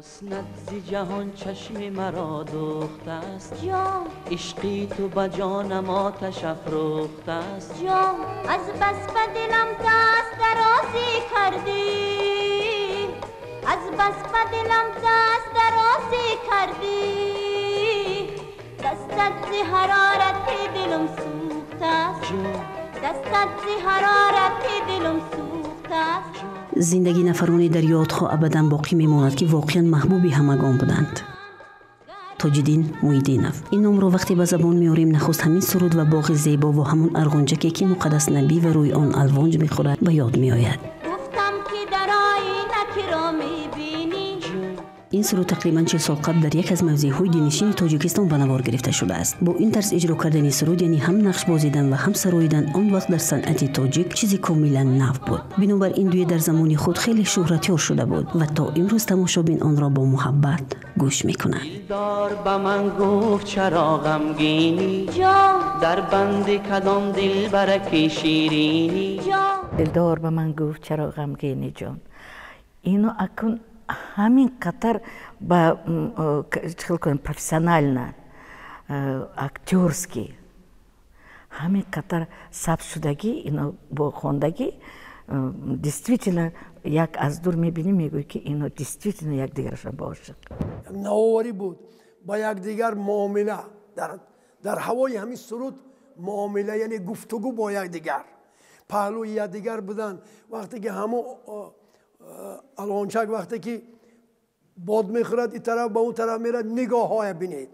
Ҳуснат зи ҷаҳон чашми маро дӯхтааст, ҷон ишқи ту ба ҷонам оташ афрӯхтааст, ҷон аз бас ба дилам даст дарозӣ кардӣ, аз бас ба дилам даст дарозӣ кардӣ, дастат зи ҳарорати дилам сӯхтааст, дастат зи ҳарорати дилам сӯхтааст. Зиндагии нафароне дар ёдҳо абадан боқӣ мемонад, ки воқеан маҳбуби ҳамагон буданд. Тоҷиддин Муҳиддинов. Ин номро вақте ба забон меорем, нахуст ҳамин суруд ва боғи зебо ва ҳамон арғунҷаке, ки муқаддас набӣ ва рӯи он алвонҷ мехӯрад, ба ёд меояд. Гуфтам ки дар оина киро мебинӣ. Ин суруд тақрибан 40 сол қабл дар як аз мавзеъҳои диннишини Тоҷикистон ба навор гирифта шудааст. Бо ин тарз иҷро кардани суруд, яъне ҳам нақш бозидан ва ҳам сароидан, он вақт дар санъати тоҷик чизи комилан нав буд. Бинобар ин дует дар замони худ хеле шӯҳратёр шуда буд ва то имрӯз тамошобин онро бо муҳаббат гӯш мекунад. Дилдор ба ман гуфт чаро ғамгинӣ, ҷон дар банди кадом дилбараки ширинӣ, ҷон дилдор ба ман гуфт чаро ғамгинӣ, ҷон. Ино акун ҳамин қатар ба чӣ кунем, профессионально, актёрски ҳамин қатар сабт шудагӣ, ино бо хондагӣ действительно як аз дур мебинӣ, мегӯӣ ки ино действительно якдигарашон ба ошиқ. Навоварӣ буд ба якдигар муомила дар ҳавои ҳамин суруд, муомила яъне гуфтугӯ бо якдигар, паҳлӯи якдигар будан. Вақте ки ҳамон алвончак вақте ки бод мехӯрад, ин тараф ба он тараф мерад, нигоҳҳоя бинед,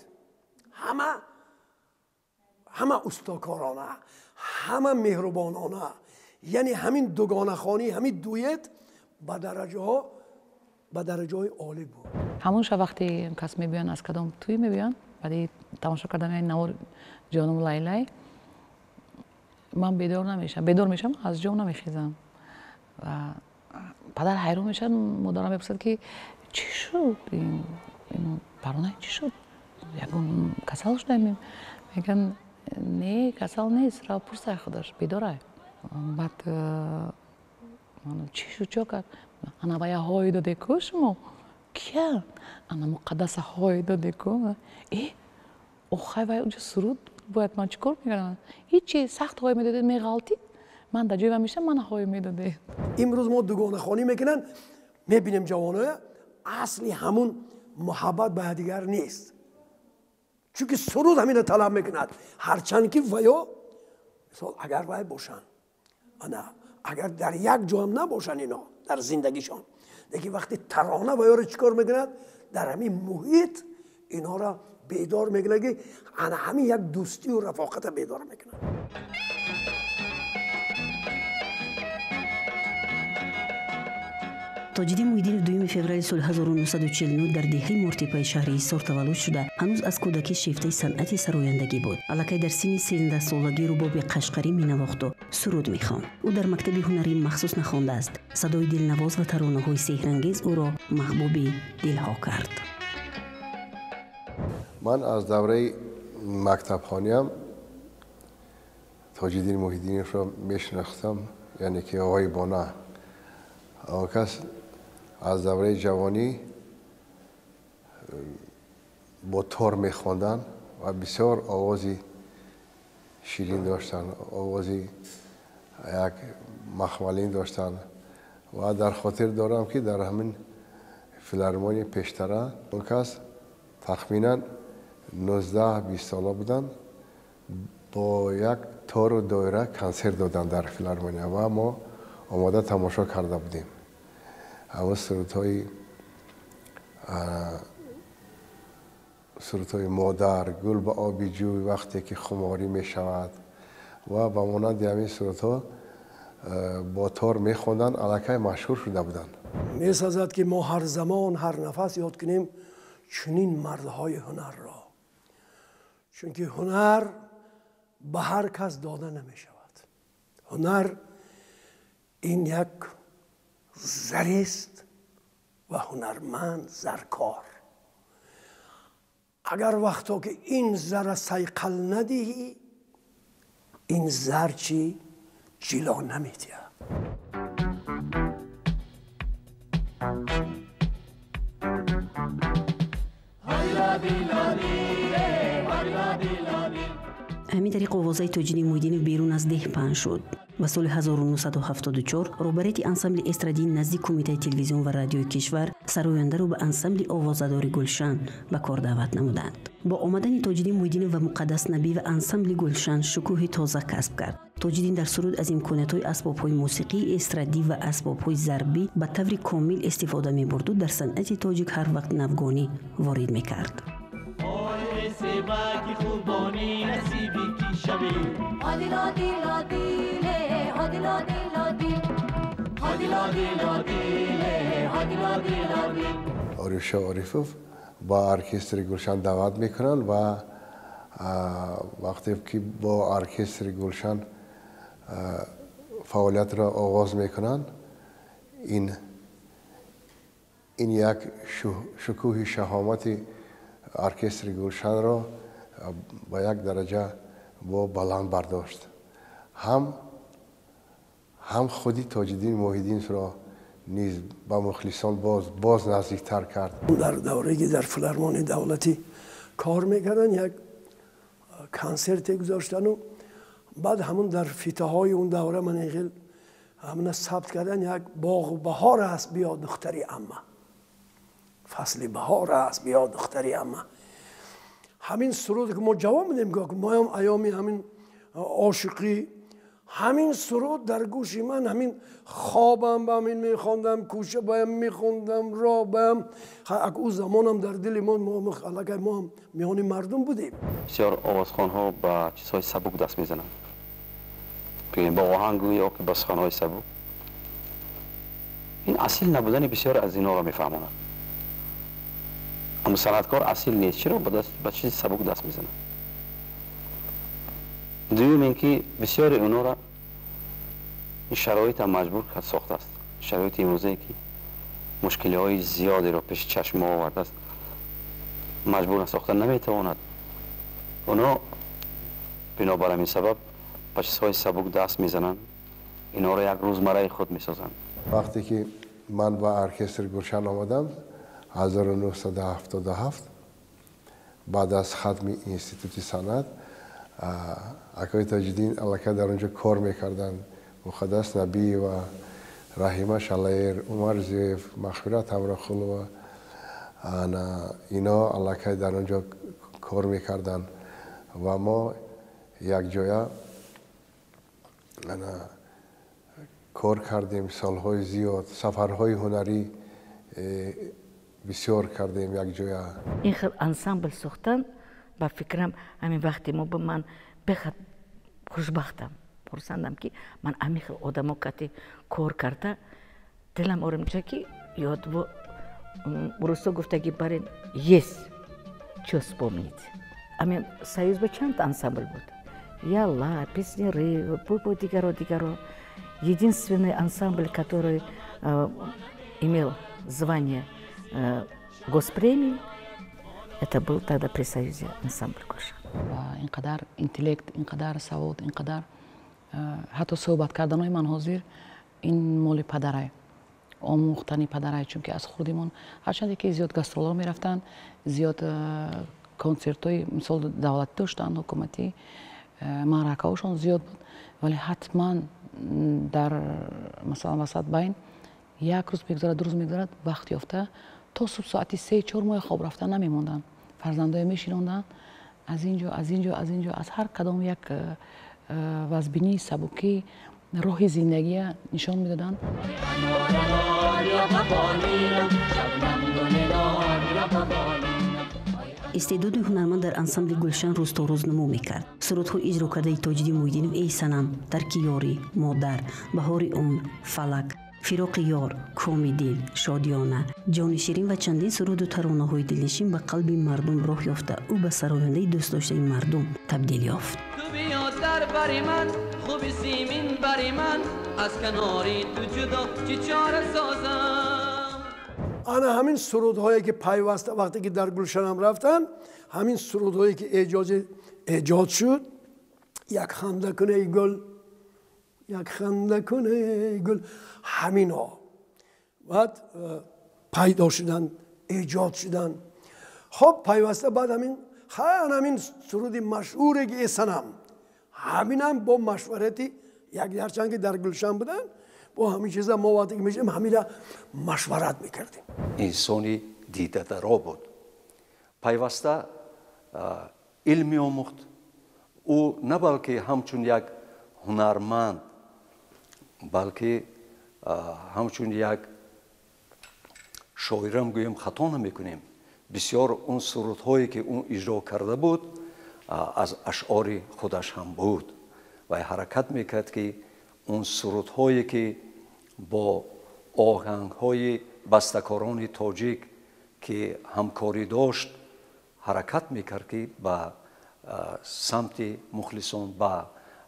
ҳама устокорона, ҳама меҳрубонона, яъне ҳамин дугонахонӣ, ҳамин дует ба дараҷаҳои олӣ буд. Ҳамон шаб вақте кас мебиён, аз кадом тӯй мебиён, баъди тамошо кардани навор ҷонум Лайлай, ман бедор намешавам, бедор мешавам, аз ҷом намехезам. Падар ҳайрон мешавад, модарам мепурсад ки чӣ шуд, парвона чӣ шуд, ягон касал шудаем? Мегӯянд не, касал нест, рав пурсай худаш, бедорай. Баъд чӣ шуд, чо кард? Ана вая ҳой додеку шумо? Кия? Ана муқаддаса ҳой додеку? Э, охай вай унҷо суруд бояд, ман чӣ кор мекардам? Ҳичи, сахт ҳой медодед, меғалтид, ман дар ҷои вай мешавам, мана ҳой медодед. Имрӯз мо дугонахонӣ мекунанд, мебинем ҷавоноя, асли ҳамун муҳаббат ба якдигар нест, чунки суруд ҳамина талаб мекунад. Ҳарчанд ки ваё мисол агар вай бошанд, ана агар дар як ҷоам набошанд, ино дар зиндагишон, лекин вақти тарона ваёро чӣ кор мекунад, дар ҳамин муҳит инҳоро бедор мекунад, ки ана ҳамин як дӯстию рафоқата бедор мекунад. Тоҷиддин Муҳиддинов 2 феврали соли 1949 дар деҳаи Мортепаи шаҳри Ҳисор таваллуд шуда, ҳанӯз аз кӯдакӣ шефтаи санъати сарояндагӣ буд. Аллакай дар синни 13-солагӣ рубоби қашқарӣ менавохту суруд мехонд. Ӯ дар мактаби ҳунарии махсус нахондааст. Садои дилнавоз ва таронаҳои сеҳрангез ӯро маҳбуби дилҳо кард. Ман аз давраи мактабхониам Тоҷиддин Муҳиддиновро мешинохтам, яъне ки ғоибона. Он кас аз давраи ҷавонӣ бо тор мехонданд ва бисёр овози ширин доштанд, овози як махмалин доштанд. Ва дар хотир дорам, ки дар ҳамин филармонияи пештара он кас тахминан 19-20 сола буданд, бо як тору доира консерт доданд дар филармония ва мо омода тамошо карда будем. Ҳамон сурудҳои модар, гул ба оби ҷӯй вақте ки хуморӣ мешавад ва ба монанди ҳамин сурудҳо бо тор мехонданд, аллакай машҳур шуда буданд. Месазад ки мо ҳар замон, ҳар нафас ёд кунем чунин мардҳои ҳунарро, чунки ҳунар ба ҳар кас дода намешавад. Ҳунар ин як зарест ва ҳунарманд заркор. Агар вақто ки ин зара сайқал надиҳӣ, ин зар чӣ ҷило намедиҳад. Ҳамин тариқ овозаи Тоҷиддин Муҳиддинов берун аз деҳ паҳн шуд ва соли 1974 роҳбарияти ансамбли эстрадии назди Кумитаи телевизион ва радиои кишвар сарояндаро ба ансамбли овозадори Гулшан ба кор даъват намуданд. Бо омадани Тоҷиддин Муҳиддинов ва Муқаддас Набиева ансамбли Гулшан шукӯҳи тоза касб кард. Тоҷиддин дар суруд аз имкониятҳои асбобҳои мусиқии эстрадӣ ва асбобҳои зарбӣ ба таври комил истифода мебурду дар санъати тоҷик ҳар вақт навгонӣ ворид мекард. Орифшо Орифов ба оркестри Гулшан даъват мекунанд ва вақте ки бо оркестри Гулшан фаъолиятро оғоз мекунанд, ин як шукӯҳи шаҳомати оркестри Гулшанро ба як дараҷа бо баланд бардошт. Ҳам худи Тоҷиддин Муҳиддиновро низ ба мухлисон боз наздиктар кард. Дар даврае ки дар филармонии давлатӣ кор мекарданд, як консерте гузоштану баъд ҳамун дар фитаҳои он давра ман хел ҳамуна сабт кардан, як боғу баҳор аст, биё духтари амма, фасли баҳор аст, биё духтари амма. Ҳамин суруд ки мо ҷавон будем, моям айёми ҳамин ошиқӣ, ҳамин суруд дар гӯши ман, ҳамин хобам ба ҳамин мехондам, кӯча баям мехондам, роҳ баям. Ӯ замонам дар дили мо, аллакай мо ҳам миёни мардум будем. Бисёр овозхонҳо ба чизҳои сабук даст мезананд, бо оҳангу ё ки ба суханҳои сабук. Ин асил набудани бисёр аз инҳоро мефаҳмонад. Аммо санъаткор асил нест, чиро ба чизи сабук даст мезанад? Дуюм ин ки бисёри онҳоро ин шароитам маҷбур сохтааст. Шароити имрӯзае ки мушкилиҳои зиёдеро пеши чашм мо овардааст, маҷбур сохта наметавонад. Онҳо бинобар ҳамин сабаб ба чизҳои сабук даст мезананд, инҳоро як рӯзмарраи худ месозанд. Вақте ки ман ба оркестри Гулшан омадам 1977, баъд аз хатми институти санъат, акои Тоҷиддин аллакай дар он ҷо кор мекарданд. Муқаддас Набиева, Раҳима Шалаер, Умар Зиёев, Мағфират Ҳамроқулова, ино аллакай дар он ҷо кор мекарданд ва мо якҷоя кор кардем. Солҳои зиёд сафарҳои ҳунарӣ бисёр кардем якҷоя. Ин хел ансамбл сохтан, ба фикрам, ҳамин вақте мо ба ман бехад хушбахтам, хурсандам, ки ман ҳамин хел одамо кати кор карда, дилам оримча ки ёд русо гуфтаги барин есть чё вспомнить. Ҳамин союз ба чанд ансамбл буд? Ялла, Песняры, бо дигаро дигаро. Единственный ансамбль, который имел звание госпремии, это был тогда при Союзе ансамбль Гулшан. Ин қадар интеллект, ин қадар савод, ин қадар ҳатто суҳбат карданҳои ман ҳозир ин моли падарай, омӯхтани падарай, чунки аз хурдимон ҳарчанде ки зиёд гастролҳо мерафтанд, зиёд консертҳои мисол давлатӣ доштанд, ҳукуматӣ, маъракаҳошон зиёд буд, вале ҳатман дар масалан васат байн як рӯз мегузарад, ду рӯз мегузарад, вақт ёфта то субҳ соати 3-4 моҳи хоб рафта намемонданд. Фарзандое мешинонданд аз ин ҷо, аз ин ҷо, аз ин ҷо, аз ҳар кадом як вазбинии сабукӣ роҳи зиндагия нишон медоданд. Истеъдоди ҳунарманд дар ансамбли Гулшан рӯз то рӯз нумӯ мекард. Сурудҳои иҷро кардаи Тоҷиддин Муҳиддинов «Эй санам», «Тарки ёрӣ», «Модар», «Баҳори умр», «Фалак», «Фироқи ёр», «Коми дил», «Шодиёна», «Ҷони ширин» ва чандин суруду таронаҳои дилнишин ба қалби мардум роҳ ёфта, ӯ ба сарояндаи дӯстдоштаи мардум табдил ёфт. Ту биё дар бари ман, хуби симин бари ман, аз канори ту ҷудо чӣ чора созам. Ана ҳамин сурудҳое ки пайваста вақте ки дар Гулшанам рафтанд, ҳамин сурудҳое ки эҷод шуд, як ханда куней гул, як ханда куней гул, ҳаминҳо баъд пайдо шуданд, эҷод шуданд. Хоб пайваста баъд ҳамин ҳамин суруди машҳуре ки «Эй санам», Ҳаминам бо машварати як ҳарчанд ки дар Гулшан буданд, бо ҳамин чиза мо вақте ки мешудем, ҳамина машварат мекардем. Инсони дидадаро буд, пайваста илм меомӯхт. Ӯ на балки ҳамчун як ҳунарманд, балки ҳамчун як шоирам гӯем хато намекунем. Бисёр он сурудҳое ки ӯ иҷро карда буд, аз ашъори худаш ҳам буд ва ҳаракат мекард ки он сурудҳое ки бо оҳангҳои бастакорони тоҷик ки ҳамкорӣ дошт, ҳаракат мекард ки ба самти мухлисон, ба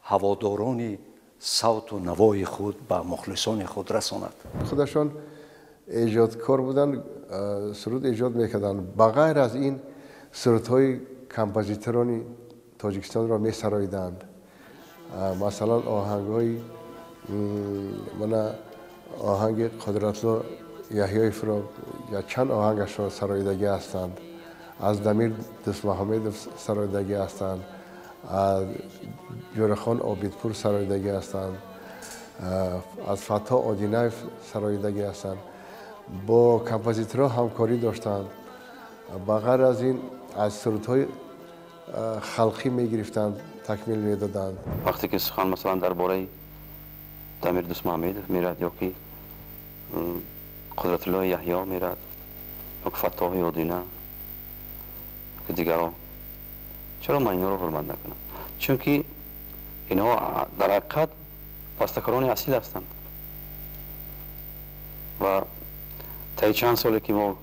ҳаводорони савту навои худ, ба мухлисони худ расонад. Худашон эҷодкор буданд, суруд эҷод мекарданд. Ба ғайр аз ин сурудҳои композиторони Тоҷикистонро месароиданд. Масалан, оҳангҳои мана оҳанги Қудратулло Яҳёевро я чанд оҳангашро сароидагӣ ҳастанд, аз Дамир Дӯстмуҳаммедов сароидагӣ ҳастанд, аз Ҷӯрахон Обидпур сароидагӣ ҳастанд, аз Фаттоҳ Одинаев сароидагӣ ҳастанд. Бо композиторҳо ҳамкорӣ доштанд. Ба ғайр аз ин аз сурудҳои халқӣ мегирифтанд, такмил медоданд. Вақте ки сухан масалан дар бораи Дамир Дӯстмуҳаммедов мерад ё ки Қудратуллои Яҳё мерад ё ки Фаттоҳи Одина ки дигарон, чаро ман инҳоро ҳурмат накунам? Чунки инҳо дар ҳақиқат бастакорони асил ҳастанд ва таи чанд соле ки мо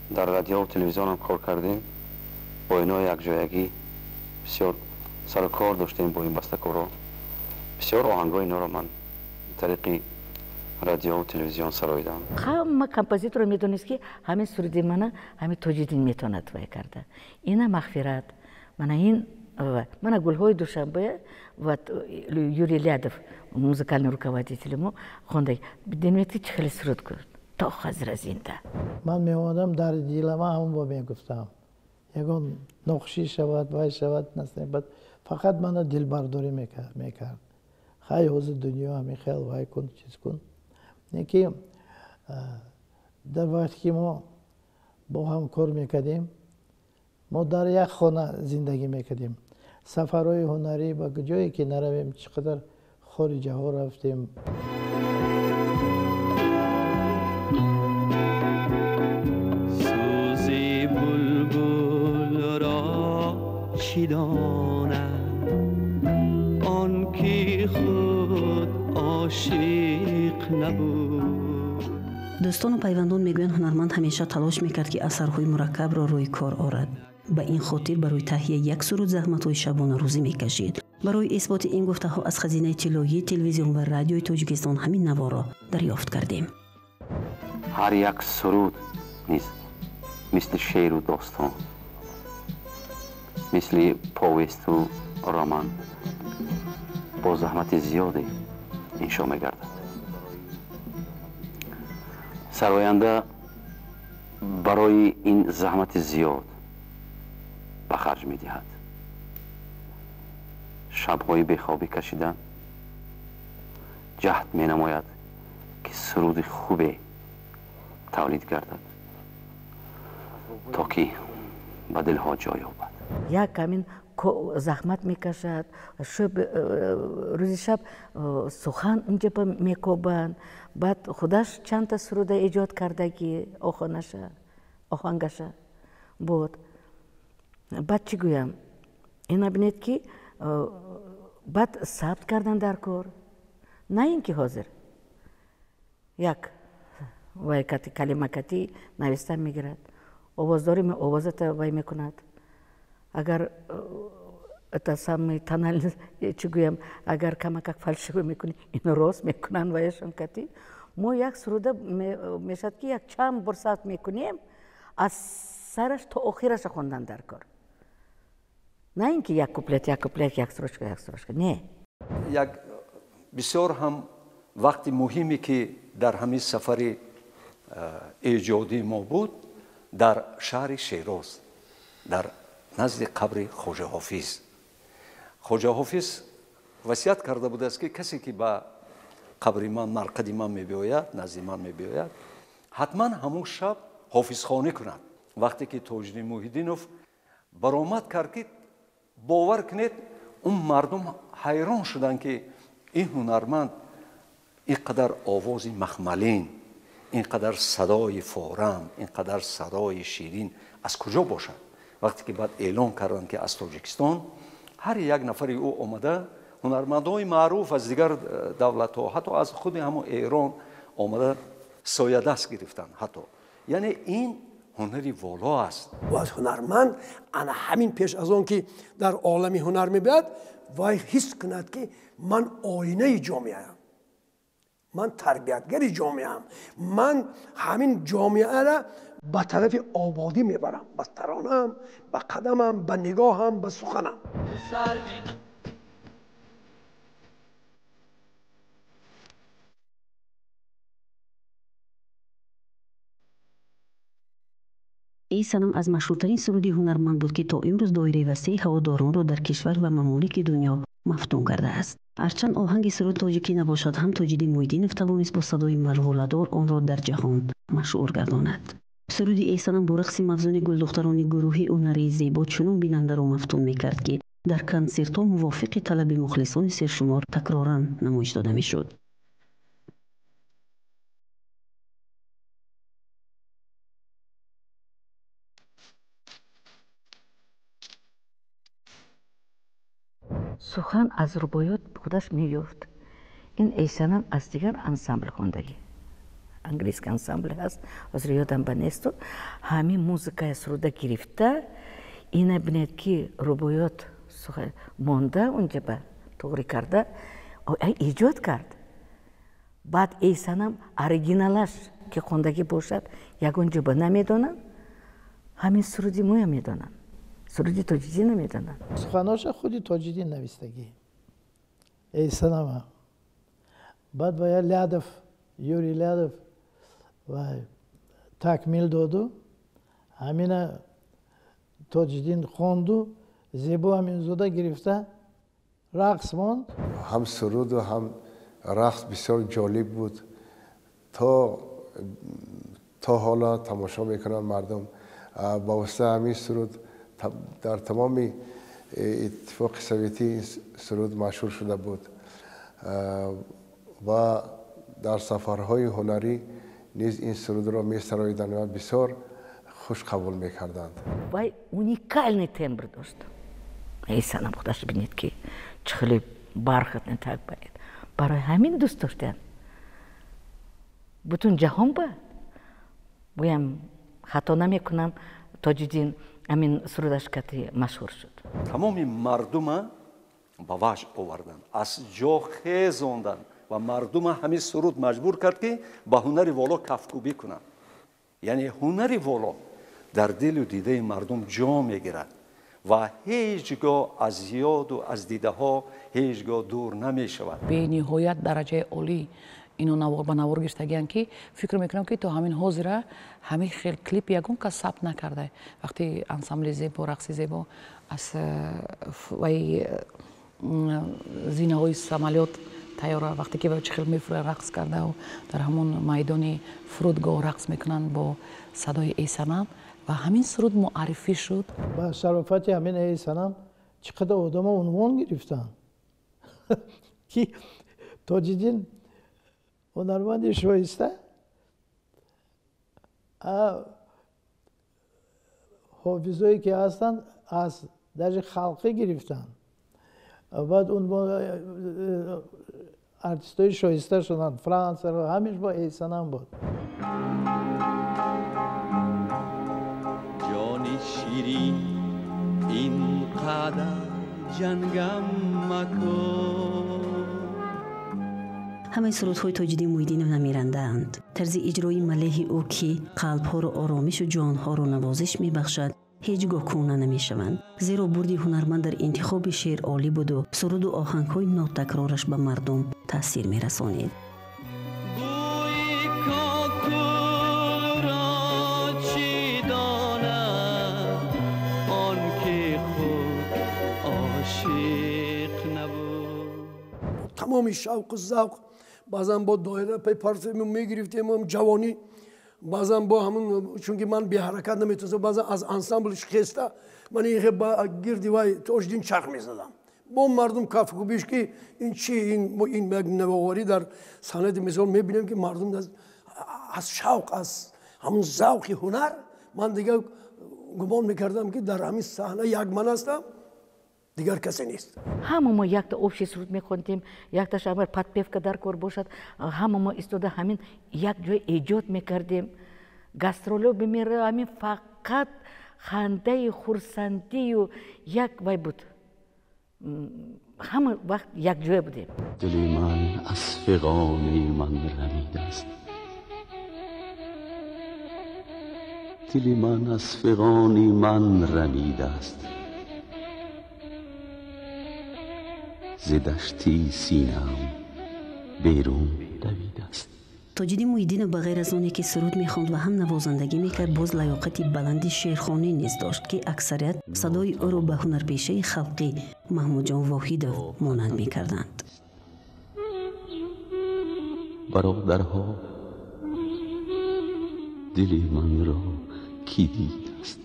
дар радиову телевизионам кор кардем, бо инҳо якҷоягӣ бисёр сару кор доштем бо ин бастакорҳо. Бисёр оҳангҳои инҳоро ман тариқи радиову телевизион сароидам. Ҳама композиторро медонист, ки ҳамин суруди мана ҳамин Тоҷиддин метавонад вай карда. Ина мағфират, мана ин мана гулҳои Душанбе ва Юрий Лядов, музыкальный руководители мо хонда. Бинед, ки чӣ хеле суруд гуфт то ҳозира зинда. Ман меомадам, дар дилама ҳамон бо мегуфтам. Ягон нохушӣ шавад, вай шавад, насибат, фақат мана дилбардорӣ мекард. Хай, ҳозир дунё ҳамин хел, вай кун, чиз кун. Не ки дар вақте ки мо бо ҳам кор мекардем, мо дар як хона зиндагӣ мекардем. Сафарҳои ҳунарӣ ба ҷое ки наравем, чӣ қадар хориҷаҳо рафтем. Сӯзи булбулро чӣ донад он ки худ ошиқ набуд? Дӯстону пайвандон мегӯянд, ҳунарманд ҳамеша талош мекард, ки асарҳои мураккабро рӯи кор орад. Ба ин хотир барои таҳияи як суруд заҳматҳои шабонарӯзӣ мекашид. Барои исботи ин гуфтаҳо аз хазинаи тиллоии телевизион ва радиои Тоҷикистон ҳамин наворо дарёфт кардем. Ҳар як суруд низ мисли шеъру достон, мисли повесту роман бо заҳмати зиёде иншо мегардад. Сароянда барои ин заҳмати зиёд ба харҷ медиҳад. Шабҳои бехобӣ кашидан, ҷаҳд менамояд ки суруди хубе тавлид гардад, то ки ба дилҳо ҷой ёбад. Як ҳамин заҳмат мекашад, рӯзи шаб сухан инҷа мекобанд. Баъд худаш чандта суруда эҷод кардагӣ, оҳангаша буд. Баъд чӣ гӯям, ина бинед, ки баъд сабт кардан дар кор, на ин ки ҳозир як вай кати калимакати нависта мегирад, овоздорӣ овозата вай мекунад. Агар это самый тональный, чӣ гӯям, агар камакак фальшивый мекунӣ, ино рост мекунанд ваяшон кати. Мо як суруда мешавад, ки як чанд бор сабт мекунем, аз сараш то охираша хондан дар кор, на ин ки як куплет, як куплет, як строчка, як строчка, не. Як бисёр ҳам вақти муҳиме ки дар ҳамин сафари эҷодии мо буд, дар шаҳри Шероз, дар назди қабри Хоҷа Ҳофиз. Хоҷа Ҳофиз васият карда будааст, ки касе ки ба қабри ман, марқади ман мебиёяд, назди ман мебиёяд, ҳатман ҳамон шаб ҳофизхонӣ кунад. Вақте ки Тоҷиддин Муҳиддинов баромад кард, ки бовар кунед, он мардум ҳайрон шуданд, ки ин ҳунарманд ин қадар овози махмалин, ин қадар садои форам, ин қадар садои ширин аз куҷо бошад? Вақте ки баъд эълон карданд, ки аз Тоҷикистон, ҳар як нафари ӯ омада, ҳунармандҳои маъруф аз дигар давлатҳо, ҳатто аз худи ҳамон Эрон омада соядаст гирифтанд. Ҳатто яъне ин ҳунари воло аст. Бояд ҳунарманд ана ҳамин пеш аз он ки дар олами ҳунар мебиёяд, вай ҳис кунад, ки ман оинаи ҷомеаам, ман тарбиятгари ҷомеаам, ман ҳамин ҷомеаро ба тарафи ободӣ мебарам, ба таронаам, ба қадамам, ба нигоҳам, ба суханам. Эй санам аз машҳуртарин суруди ҳунарманд буд, ки то имрӯз доираи васеи ҳаводоронро дар кишвар ва мамолики дунё мафтун кардааст. Ҳарчанд оҳанги суруд тоҷикӣ набошад ҳам, Тоҷиддин Муҳиддинов тавонист бо садои малҳоладор онро дар ҷаҳон машҳур гардонад. Суруди Эй санам бо рақси мавзуни гулдухтарони гурӯҳи ҳунарии Зебо чунон бинандаро мафтун мекард, ки дар консертҳо мувофиқи талаби мухлисони сершумор такроран намоиш дода мешуд. Сухан аз рубоёт худаш меёфт. Ин Эй санам аз дигар ансамбл хондагӣ, английский ансамбл ҳаст, ҳозир ёдам ба несту. Ҳамин музыкая суруда гирифта, ина бинед, ки рубоёт монда, унҷа ба туғрӣ карда эҷод кард. Баъд Эй санам оригиналаш ки хондагӣ бошад, ягон ҷо ба намедонам, ҳамин суруди моя медонам, суруди Тоҷиддин намедонам. Суханоша худи Тоҷиддин навистагӣ Эй санама. Баъд вая Лядов, Юрий Лядов вай такмил доду, ҳамина Тоҷиддин хонду, Зебо Аминзода гирифта рақс монд. Ҳам суруду ҳам рақс бисёр ҷолиб буд. То ҳоло тамошо мекунанд мардум. Ба воситаи ҳамин суруд дар тамоми Иттифоқи Советӣ суруд машҳур шуда буд ва дар сафарҳои ҳунарӣ низ ин сурудро месароиданд ва бисёр хуш қабул мекарданд. Вай уникальный тембр дошт. Эй санам худаш бинед, ки чӣ хеле бархатный так бинед. Барои ҳамин дӯст доштанд. Бутун ҷаҳон ба гӯям хато намекунам, Тоҷиддин ҳамин сурудаш кати машҳур шуд. Тамоми мардума ба ваҷд оварданд, аз ҷо хезонданд ва мардума ҳамин суруд маҷбур кард, ки ба ҳунари воло кафкӯбӣ кунанд. Яъне ҳунари воло дар дилу дидаи мардум ҷо мегирад ва ҳеҷ гоҳ аз ёду аз дидаҳо ҳеҷ гоҳ дур намешавад. Бениҳоят дараҷаи олӣ ино ба навор гирифтагианд, ки фикр мекунам, ки то ҳамин ҳозира ҳамин хел клип ягон кас сабт накарда. Вақти ансамбли Зебо, рақси Зебо аз вай зинаҳои самолёт тайёра, вақте ки чӣ хел мефурӯянд рақс кардау дар ҳамон майдони фурудгоҳ рақс мекунанд бо садои Эй санам, ва ҳамин суруд муаррифӣ шуд. Ба шарофати ҳамин Эй санам чӣ қадар одамо унвон гирифтанд, ки Тоҷиддин ҳунарманди шоиста, ҳофизое ки ҳастанд аз даже халқӣ гирифтанд, баъд артистои шоиста шуданд. Франсаро ҳамеш бо Эй санам буд. Ҷони ширин, ин қадар ҷангам макун. Ҳамаи сурудҳои Тоҷиддин Муҳиддинов намерандаанд. Тарзи иҷрои малеҳи ӯ, ки қалбҳоро оромишу ҷонҳоро навозиш мебахшад, ҳеҷ гоҳ кӯҳна намешаванд, зеро бурди ҳунарманд дар интихоби шеър олӣ буду суруду оҳангҳои нотакрораш ба мардум таъсир мерасонид. Тамоми шавқу завқ, баъзан бо доира пай мегирифтем ҷавонӣ, баъзан бо ҳамун, чунки ман беҳаракат наметавонистам, баъзан аз ансамбл хеста ман ин гирди вай Тоҷиддин чарх мезадам. Бо мардум кафкӯбиш ки ин чи, ин як навоварӣ дар санъати. Мисол мебинем ки мардум аз шавқ, аз ҳамун завқи ҳунар, ман дигар гумон мекардам ки дар ҳамин саҳна як ман ҳастам, дигар касе нест. Ҳама мо якта общий суруд мехондем, якташ агар подпевка дар кор бошад, ҳама мо истода ҳамин як ҷой эҷод мекардем. Гастролё бимера ҳамин фақат хандаи хурсандию як вай буд. Ҳама вақт якҷоя будем. Дили ман аз фиғони ман рамидааст, дили ман аз фиғони ман рамидааст, зи дашти синаам берун давидааст. Тоҷиддин Муҳиддинов ба ғайр аз оне ки суруд мехонд ва ҳам навозандагӣ мекард, боз лаёқати баланди шеърхонӣ низ дошт, ки аксарият садои ӯро ба ҳунарпешаи халқӣ Маҳмудҷон Воҳидов монанд мекарданд. Бародарҳо, дили манро кӣ дидааст?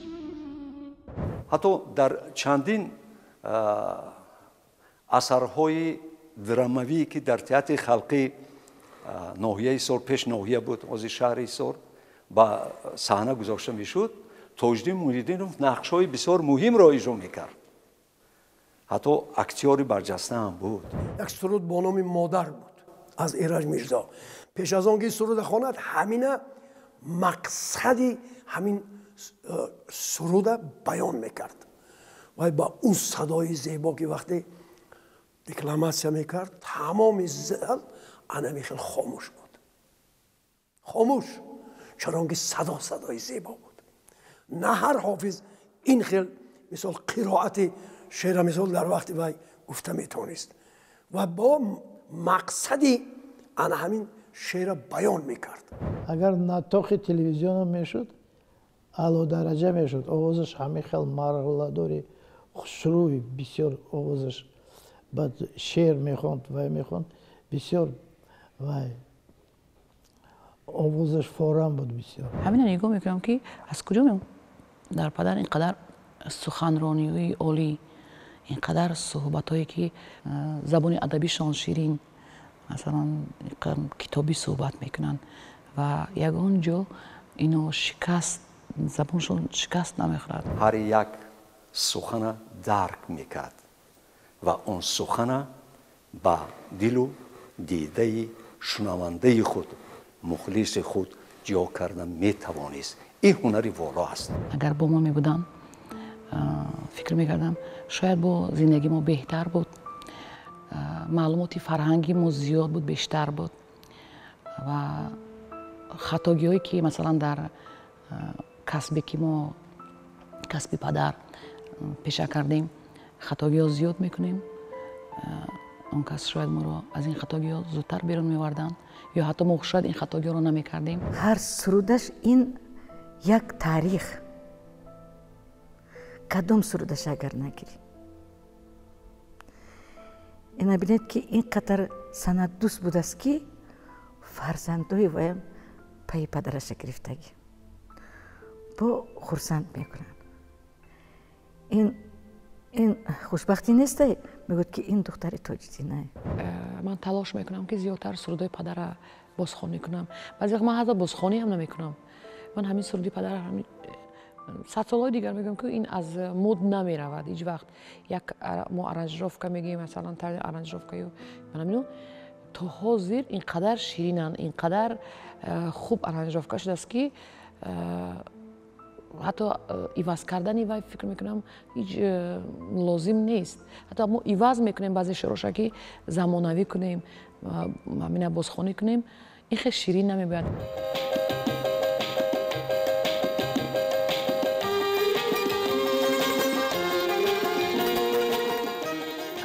Ҳатто дар чандин асарҳои драмавӣ ки дар театри халқӣ ноҳияи Ҳисор, пеш ноҳия буд, ҳозир шаҳри Ҳисор, ба саҳна гузошта мешуд, Тоҷиддин Муҳиддинов нақшҳои бисёр муҳимро иҷро мекард. Ҳатто актёри барҷаста ҳам буд. Як суруд бо номи Модар буд аз Эраҷ Мирзо. Пеш аз он ки суруда хонад, ҳамина мақсади ҳамин суруда баён мекард. Вай ба он садои зебо ки вақте декламатсия мекард, тамоми зал анами хел хомӯш буд. Хомӯш, чаро ки садо садои зебо буд. На ҳар ҳофиз ин хел мисол қироати шеъра мисол дар вақти вай гуфта метавонист ва бо мақсади ана ҳамин шеъра баён мекард. Агар натоқи телевизионам мешуд, аълодараҷа мешуд. Овозаш ҳамин хел марғаладори хушрӯй, бисёр овозаш, баъд шеър мехонд, вай мехонд, бисёр вай овозаш форам буд бисёр. Ҳамина нигоҳ мекунам ки аз куҷо дар падар ин қадар суханрониҳои олӣ, ин қадар суҳбатҳое ки забони адабишон ширин, масалан китобӣ суҳбат мекунанд ва ягон ҷо ино шикаст, забоншон шикаст намехӯрад. Ҳар як сухана дарк мекард ва он сухана ба дилу дидаи шунавандаи худ, мухлиси худ ҷо карда метавонист. Ин ҳунари воло аст. Агар бо мо мебудам, фикр мекардам, шояд бо зиндагии мо беҳтар буд, маълумоти фарҳанги мо зиёд буд, бештар буд ва хатогиҳое ки масалан дар касбе ки мо касби падар пеша кардем, хатогиҳо зиёд мекунем. Он кас шояд моро аз ин хатогиҳо зудтар берун меоварданд ё ҳатто мо шояд ин хатогиҳоро намекардем. Ҳар сурудаш ин як таърих. Кадом сурудаш агар нагирӣ, ина бинед ки ин қадар санъатдӯст будааст ки фарзандои ваям пайи падараша гирифтагӣ бо хурсанд мекунанд. Ин хушбахтӣ нестай, мегӯяд ки ин духтари Тоҷиддинае. Ман талош мекунам ки зиёдтар сурудҳои падара бозхонӣ кунам. Баъзе вақт ман ҳатто бозхонӣ ҳам намекунам. Ман ҳамин суруди падара сад солҳои дигар мегӯям ки ин аз мод намеравад ҳеҷ вақт. Як мо аранжировка мегӯем, масалан тарзи аранжировкаю манамино то ҳозир ин қадар ширинанд, ин қадар хуб аранжировка шудааст ки ҳатто иваз кардани вай фикр мекунам ҳеҷ лозим нест. Ҳатто мо иваз мекунем баъзе шеъроша ки замонавӣ кунем, ҳамина бозхонӣ кунем, ин хел ширин намебояд.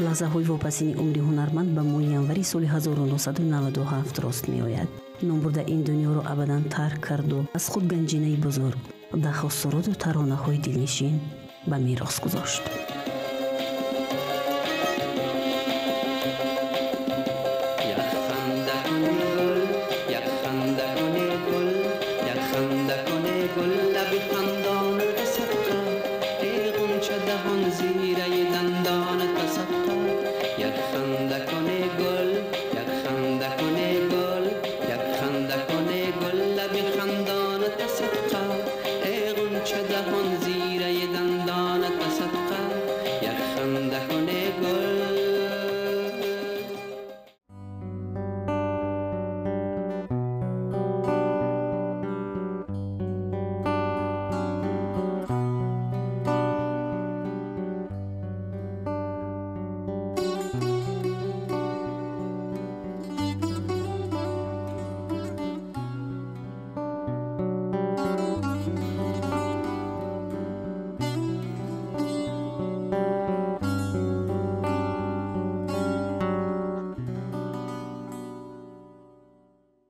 Лаҳзаҳои вопасини умри ҳунарманд ба моҳи январи соли 1997 рост меояд. Номбурда ин дунёро абадан тарк карду аз худ ганҷинаи бузург, даҳҳо суруду таронаҳои дилнишин ба мерос гузошт.